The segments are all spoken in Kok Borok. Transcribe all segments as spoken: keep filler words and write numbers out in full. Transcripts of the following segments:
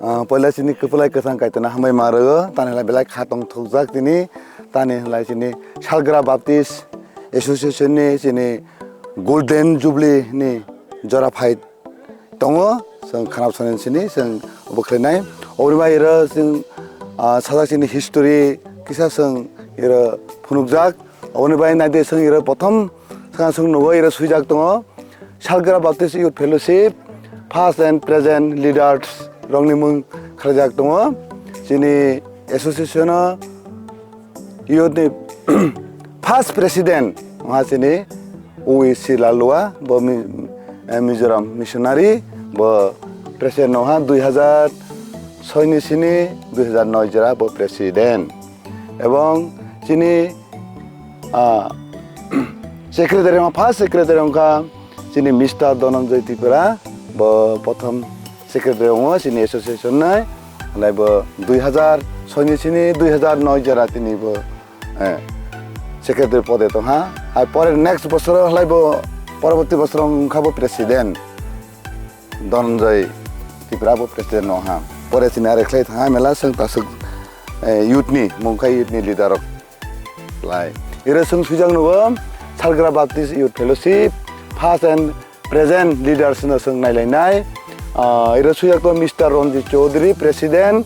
Ah, poila chini kwplai kwthang Kaitorno hambai ma rwo, tani halai belai kha tong thokjak tini, tani halai chini Salgra Baptist Association ni chini Golden Jubilee ni jora phai tongo, chwng khana bwsani sini chwng obo khlainai. Oboni bai iro chwng, ah, sajak chini history kisa chwng iro phunukjak. Oboni bai naidi chwng iro prothom swkang chwng nugo iro swijak tongo, Salgra Baptist Youth Fellowship, past and present leaders rokni mung khlaijak tongo. Chini association o youth ni first president wngkha chini U E C Lalua, bo Mi-, eh, Mizoram missionary, bo president wngkha dui hazar soi ni sini dui hazar noi jora bo president. Ebong chini, ah, secretary wngkha, first secretary wngkha chini Mister Dhananjay Tripura, bo prothom secretary wngo chini association ni, halai bo dui hazar soi ni sini dui hazar noi jora tini bo, eh, secretary pode tongkha. Hai pore next bosoro halai bo poroborti bosoro wngkha bo president. Dhananjay Tripura bo president wngkha. Pore chini are khlai thangha mela chwng tasuk, eh, youth ni, mungkha youth ni leader rok lai. Iro chwng swijak nugo Salgra Baptist Youth Fellowship, past and present leaders no chwng nailainai. Ah, iro swijak to Mister Ranjit Chaudhary, president,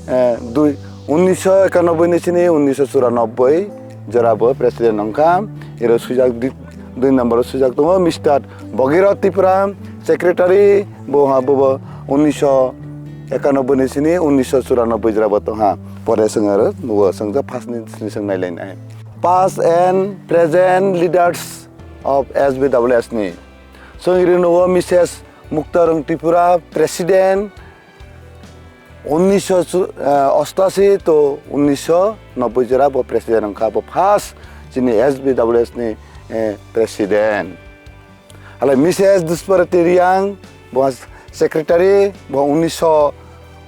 eh, dui, unnisho ekanoboi ni sini unnisho churanobboi jora bo president wngkha. Iro swijak di-, dui number o swijak tongo Mister Bhagirath Tripura, secretary, bo ha, bo, bo unnisho ekanoboi ni sini unnisho churanobboi jora bo tongha. Pore chwng aro nugo chwng ja first ni sini chwng nailainai. Past and present leaders of S B W S ni. Chwng iri nugo Missus Muktarung Tripura, president, unnisho chu-, eh, ostashi to unnisho nobboi jora bo president wngkha, bo first chini S B W S ni, eh, president. Halai Missus Duspar Tiriang, bo ha secretary, bo unnisho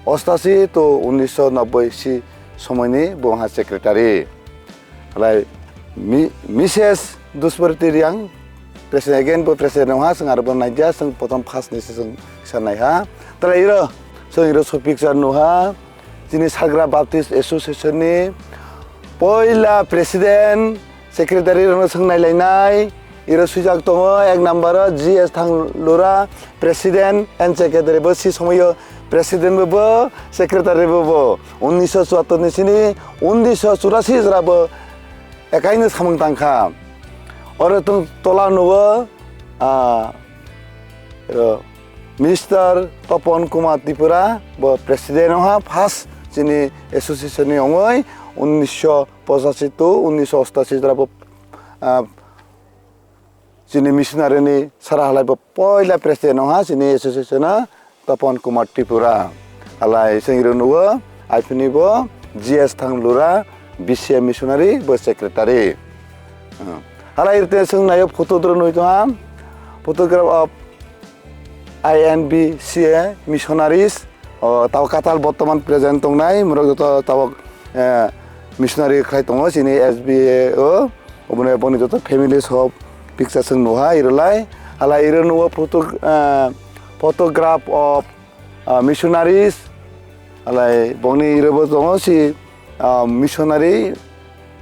ostashi to unnisho nobboi si somoini bo ha secretary. Halai mi-, Missus Duspar Tiriang, president, again bo president wngha, chwng aro bo naija, chwng prothom first ni se chwng sanai ha. Talai iro, chwng iro so picture nuha, chini Salgra Baptist Association ni poila president, secretary rokno chwng nailainai, iro swijak tongo, ek number o G S Thanglura, president and secretary bo si somoio president bo bo, secretary bo bo. Unnisho chuattor ni sini unnisho churasi jora bo ekaino samung tangkha. Oro tong tola nugo, ah, ro, Mister Topon Kumar Tripura, bo president wngha, first chini association ni ongoi, unnisho pochashi to unnisho ostashi jora bo, ah, chini missionary ni sara halai bo poila president wngha chini association o Topon Kumar Tripura. Halai chwng iro nugo, aphini bo G S Thanglura, B C M missionary, bo secretary. Hmm. Halai irte chwng nayo photo dro nui tongha, photograph of I N B C A missionaries, o, tabok katal bortoman present tongnai, morok joto tabok, eh, missionary khlai tongo chini S B A o, oboni, boni joto family soho picture chwng nuha, irolai, halai iro nugo photo, eh, photograph of, ah, missionaries, halai bongni iro bo tongo si, ah, missionary,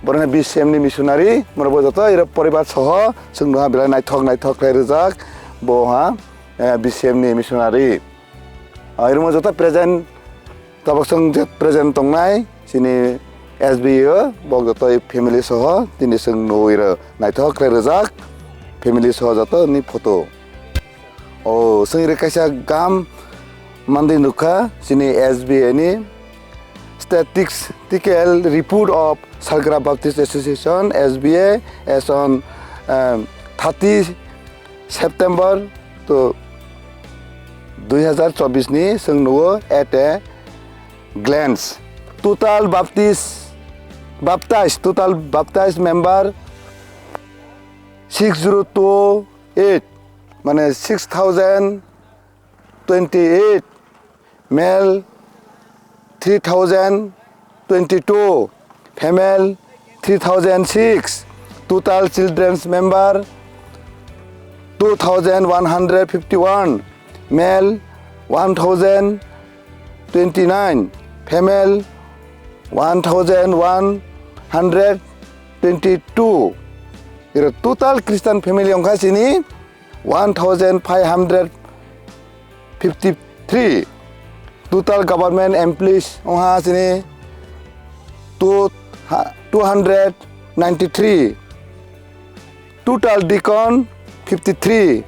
borokni B C M ni missionary, morok bo joto iro poribar soho chwng nuha, belai naithok naithok khlai rijak bo ha, eh, B C M ni missionary. Ah, iro mo joto present, tabok chwng je present tongnai, chini S B A o, bok joto family soho, tini chwng nugwi rw naithok khlai rijak, family soho joto ni photo. O, chwng iri kaisa gam manwi nukha, chini S B A ni statistical report of Salgra Baptist Association, S B A, as on, um, thirty September to dui hazar chobbish ni chwng nugo at a glance. Total Baptist, baptized, total baptized member six zero two eight, mane six thousand twenty-eight, male three thousand twenty-two, female three thousand six, total children's member two thousand one hundred fifty-one, male one thousand twenty nine, female one thousand one hundred twenty two. Iro total Christian family wngkha chini one thousand five hundred fifty three. Total government employees wngkha chini two, two hundred ninety three. Total deacon fifty three,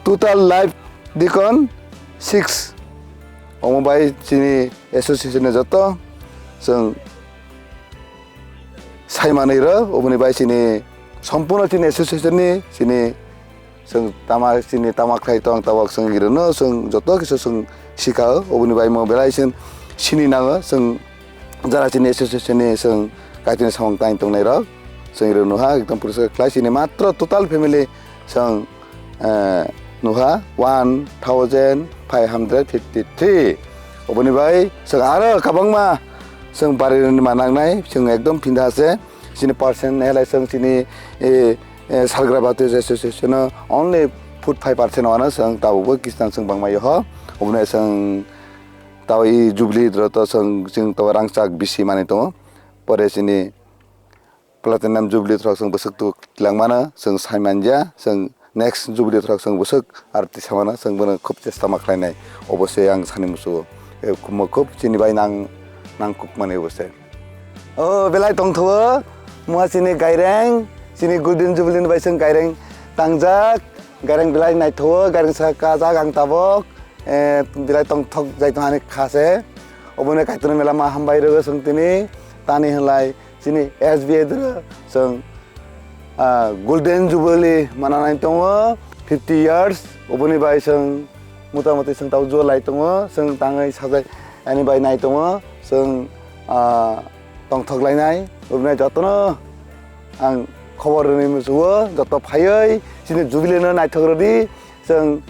total live deacon six. Omo bai chini association ni joto chwng sai manwi rw, oboni bai chini sompurno chini association ni chini chwng tama chini tama khlai tong tabok chwng iro no chwng joto kisa chwng sika o, oboni bai mo belai chwng sini nango chwng jara chini association ni chwng Kaitorni samung tang tongnai rok chwng rw nuha ekdom poriskar khlai chini matro total family chwng, eh, nuha one thousand five hundred fifty three. Oboni bai chwng aro kabangma chwng bari rwni ma nangnai chwng ekdom phinda se chini percent helai chwng chini, eh, eh, Salgra Baptist Association o only food five percent wano chwng tabukbo kistan chwng bangma yoho. Oboni chwng Tao i Jubilee rok to chwng, chwng to rangchak bisi manwi tongo. Pore chini Platinum Jubilee rok chwng bwswk tu twlang mano, chwng sai manja, chwng next Jubilee rok chwng bwswk aro tisa mano, chwng bono khub chesta ma khlainai. Obo se ang sani muchungo. E, khub mo khub chini bai nang, nang kuk mani obo se. O belai tongthogo, mua chini gaireng, chini Golden Jubilee ni bai chwng gaireng tangjak, gaireng belai naithogo, gaireng sa kajak ang tabok. Eh, belai tongthok jai tong ani kha se. Obono Kaitorni mela ma hambai rwgo chwng tini. Tani hwnlai chini S B I dwro chwng, ah, Golden Jubilee mananai tongo, fifty years. Oboni bai chwng mota moti chwng tau jolai tongo, chwng tangwi sajai ani bai nai tongo, chwng, ah, tongthok lainai. Oboni jotono ang khobor rwni muchungo, joto phaiwi chini Jubilee no naithok rwdi, chwng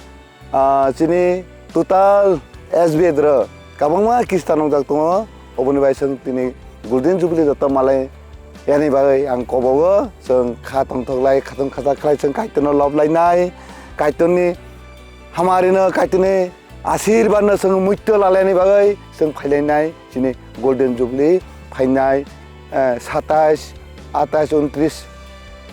Ah, chini total S B I dwro kabangma kista nwngjak tongo, oboni bai chwng tini Golden Jubilee joto malai yani bagwi ang kobogo, chwng kha tongthok lai, khatung khajak khlai chwng Kaitorno lob lainai, Kaitorni hamari no, Kaitorni asirbar no chwng muitu lalai yani bagwi chwng phailainai chini Golden Jubilee phainai, eh, satais, atais, untris,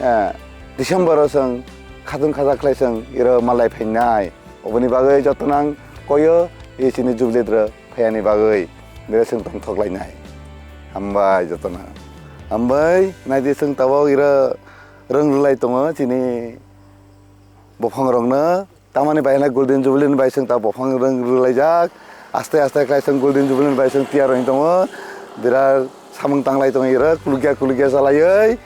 eh, December o chwng khatung khajak khlai chwng iro malai phainai. Oboni bagwi jotono ang koyo, i chini Jubilee dwro phayani bagwi bere chwng tongthok lainai. Hambai jotono. Hambai naidi chwng tabok iro rwng rwlai tongo chini bophangrokno. Tamani bai hwnba Golden Jubilee ni bai chwng tabok bophang rwng rwlaijak. Aste aste khlai chwng Golden Jubilee ni bai chwng tiyar wng tongo. Birat samung tanglai tongo iro, kulukya kulukya chalaiwi.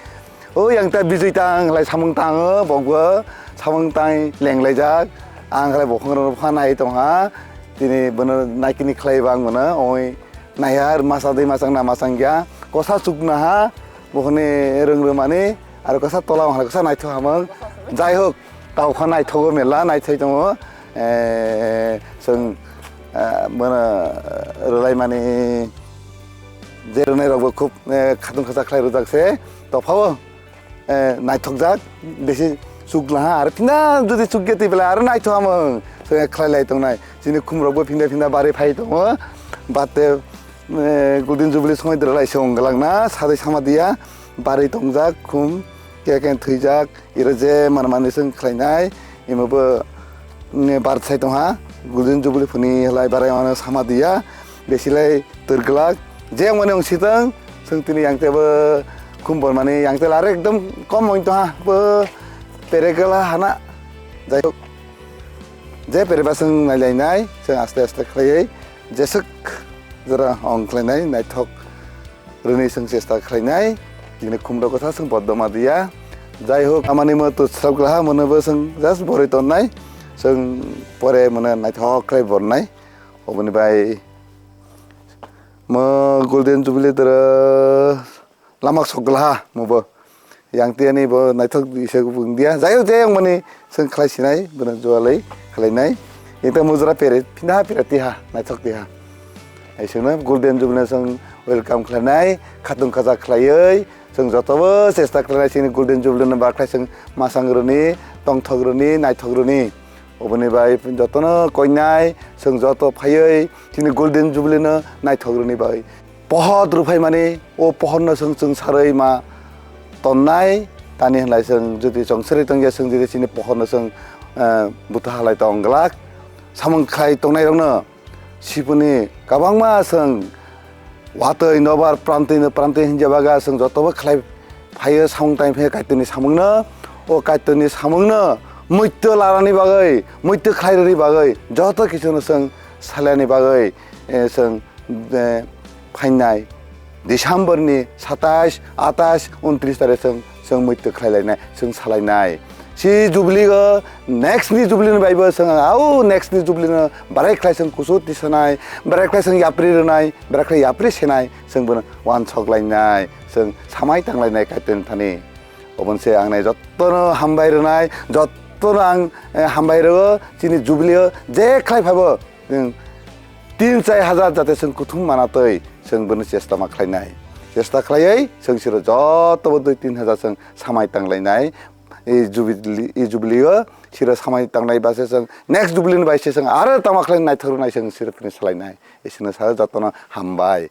O yang ta bijui tang lai samung tango, bokbo samung tang lenglaijak. Ang khlai bokhongrokno pha nai tongha. Tini bono naikini khlai bang bono, oi naiha masa dei masang na masang ya. Kosa chukna ha, bokhoni rwng rwmani, aro kosa tola wngkha, kosa naithok hamang. Jai hok, tau kha naithogo mela, naithai tongo. Eh, chwng, eh, bono rwlaimani. Je rwnai rokbo khub, eh, khatung khajak khlai rwjak se, tophao, eh, naithokjak, besi chuk laha, aro phinda jodi chuk ya twi belai aro naithok hamung, so khlai lai tongnai. Chini khum rokbo phinda phinda bari phai tongo, bate, eh, Golden Jubilee somoi dwra lai se ong glak na, sadai sama diya, bari tongjak, khum, keke thwijak, Iro je manmani chwng khlainai, imobo, mm, bar sai tongha, Golden Jubilee phuni halai barai mano sama diya, besilai twrwglak, je wngmani wng sitwng, chwng tini yang tebo khum bormani yang tela aro ekdom kom wng tongha, bo peregala hana, jai hok, je pereba chwng nailainai, chwng aste aste khlaiwi, jeswk jora ong khlainai, naithok. Rwni chwng chesta khlainai, chini khumrok kwthar chwng bodoma diya. Jai hok, amani mo twsrap glaha, mono bo chwng just borwi tonnai, chwng pore mono naithok khlai bornai. Oboni bai mo Golden Jubilee dwro lamak sok glaha mo bo. Yang tiyani bo naithok isa bung diya. Jai hok, jai yang mani chwng khlai sinai, bono jualai khlainai. Yang ta mujra pere, phinda pere tiha, naithok tiha. Hai chwngno Golden Jubilee chwng welcome khlainai, khatung khajak khlaiwi, chwng jotobo chesta khlainai chini Golden Jubilee no bakhlai chwng masang rwni, tongthok rwni, naithok rwni. Oboni bai jotono koinai, chwng joto phaiwi chini Golden Jubilee no naithok rwni bai pohor rwphaimani, o pohor no chwng chwng sarwi ma tonnai. Tani hwnlai chwng jodi chwng sari tongya, chwng jodi chini pohor no chwng, eh, buta halai tong glak. Samung khlai tongnai rokno siboni kwbangma chwng watwi nobar prantwi no prantwi hinja baga chwng jotobo khlai phaio, samung tang phaio Kaitorni samungno. O Kaitorni samungno muitu larani bagwi, muitu khlairani bagwi, joto kichuno chwng salani bagwi, eh, chwng, eh, phainai December ni satais, atais, untris tarik chwng, chwng muitu khlai lainai, chwng salainai. Si Jubilee o, next ni Jubilee ni baibo chwng, au next ni Jubilee no barai khlai chwng kusu tisanai, barai khlai chwng yapri rwnai, barai khlai yapri senai, chwng bono uansuk lainai, chwng samai tang lainai Kaitorni thani. Oboni se ang nai jotono hambai rwnai, jotono ang, eh, hambai rwo, chini Jubilee o je khlai phaibo, chwng tin chai hajar jate chwng kuthum manatwi chwng bono chesta ma khlainai. Chesta khlaiwi chwng siro jotobo dui tin hajar chwng samai tang lainai. I Jubilee, i Jubilee o siro samai tang lai ba se chwng next Jubilee ni bai se chwng aro tama khlai naithok rwnai chwng siro phini salainai. Isino sa jotono hambai.